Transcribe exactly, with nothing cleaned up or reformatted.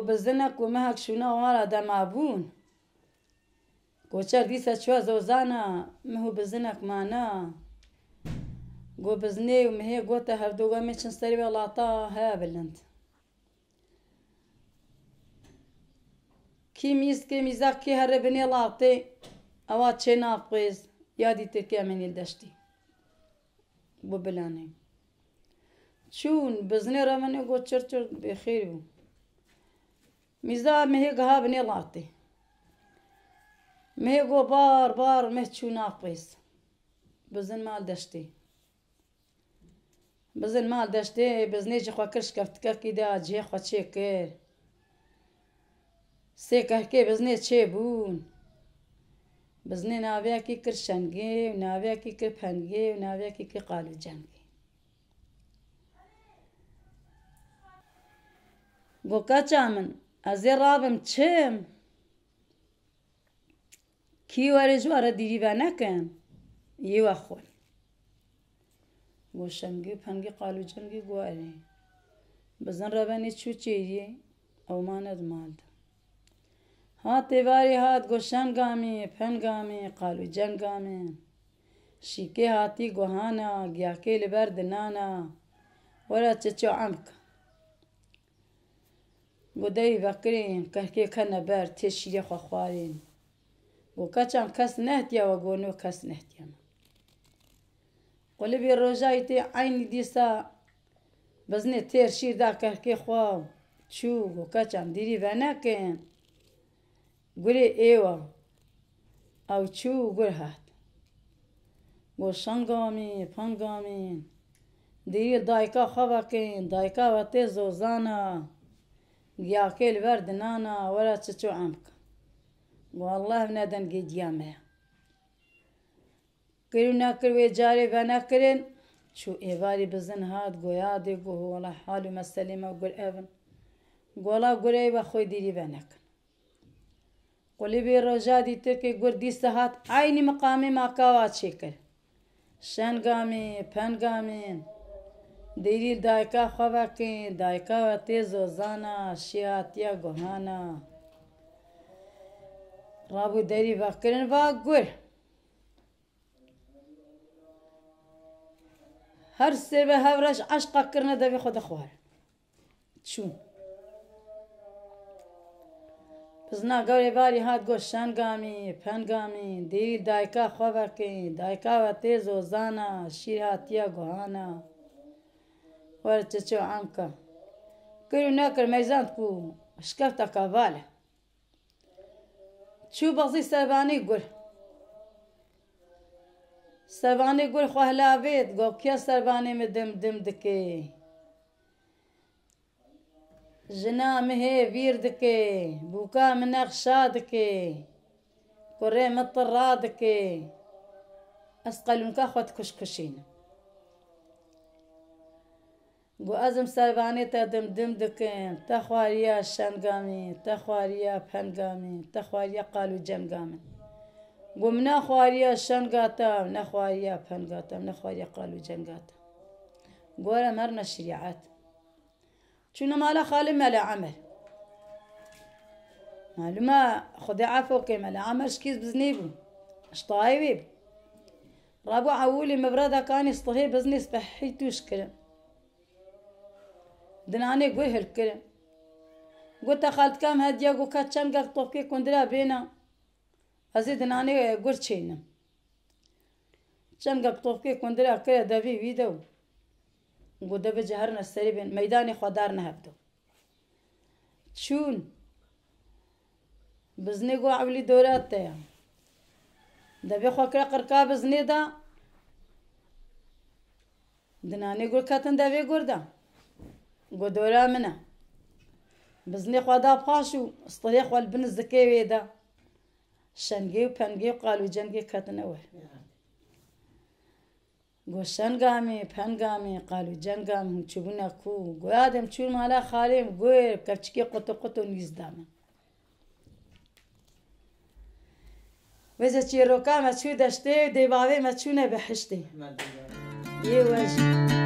Bizinek û mehek şûna wan re dema bûn. Koçer dîsa çûya zozana, meh û bizinek mana. Got, bizinê û mehê gote hevdu, we mê çin serê wê lata heye bilind. Kî mîz dike mîza, kî here binê latê, ewa çê nav qêz, ya dîtir kê em ê nîl deştî. Bû bilanê. Çûn, bizinê re min got çir çir bêxêr bû. Mîza mehê giha binê latê. Mehê got bar bar, meh çû nav qêz. Bizin mal deştê. Bizin mal deştê, bizinê ji xwe kir şkeftikekî de cihê xwe çêkir. Sê kehkê bizinê çêbûn. Bizinê naviyekî kir şengê û naviyekî kir pengê û naviyekî kir qalûcengê. Got, keça min, ez ê rabim çim? Kî were ji we re dîrî venekin, yê we xwin. Got, şengê û pengê qalûcengê got, erê. Bizin rebenê çû çêriyê, ew mane di mal de. Hat êvarê hat, got, şenga min, penga min, qalûcenga min. Şîkê hatî guhana, giyakê li ber dinana, were çiço em bike. Got, derî vekirin, kehkê kene ber, tê şîrê xwe xwarên. Got, keçan kes nehtiya we? Got, no, kes nehtiya me. Qulibê roja îtê eynî dîsa bizinê têr şîr da kehkê xwe û çû. Got, keçan dîrî venekin. Gurê êwa. Ew çû û gur hat. Got, şenga min, penga min. Dêrî dayika xwe vekin, dayika we tê zozana. Giyakê li ber dinana, were çiço em bikin. Got, Allah ev ne dengê diya me ye. Kir û nekir wê carê venekirin. Çû êvarî bizin hat, goya dê got, wela hal û meselê me gur ev in. Got, wela gur ê we xwê dîrî venekin. Qulibê roja dîtir kê gur dîsa hat, eynî miqamê maka wa çêkir. Şenga min, penga min. Dêrî dayika xwe vekin, dayika we tê zozana, şî hatiye guhana. Rabû derî vekirin va gur. Her sê ve hev reş eşqa kirine devê xwe dixwar. Çû. Bizna gavê varî hat got, şenga min, penga min, dêrî dayika xwe vekin, dayika we tê zozana, şîr hatiye guhana. Were çiço em ke. Kir û nekir meyzand ku şkefteke val e. Çû bezî servanê gur. Servanê gur xwe hilavêt, got, kê servanê min dim dim dike? Jina min hê vîr dike, bûka min nexşa dike, kurê min tirra dike. Ez qelûnka xwe dikuşkuşînim. Got, ez im servanê te dim dim dikim, te xwariya şenga min, te xwariya penga min, te xwariya qal û cenga min. Got, min nexwariya şenga te, nexwariya penga te, nexwariya qal û cenga te. Got, em herine şerîet. Çûne mala xalê Mele Emer. Malûm e, Xwedê efo ke, Mele Emer ji kîz biznê bû. Ji tayê wê bû. Rabû ewilî mivredekanî stihê biznê spehî tûş kirin. Dinanê gur hilkirin. Got, te xaltika min hediya, got, ka çengek topkê kundira bêne. Ez ê dinanê gur çênim. Çengek topkê kundira kire devê wî de û got, de bice herine serê bên, meydanê xwe darine hevdo. Çûn. Biznê got, ewilî dora te ye. Devê xwe kire qirka biznê de. Dinanê gur ketin devê gur de. Got, dora min e. Biznê xwe da paş û stirê xwe li bin zikê wê de. Şengê û pengê û qal û cengê ketine wer. Got, şenga min, penga min, qal û cenga min, hûn çûbûne ku? Got, ya dem çûn mala xalê min, gur, kevçikê qutu qutu nîz da min. Vêze çîroka me çû deştê, dê bavê me çûne behiştê. Yê we jî.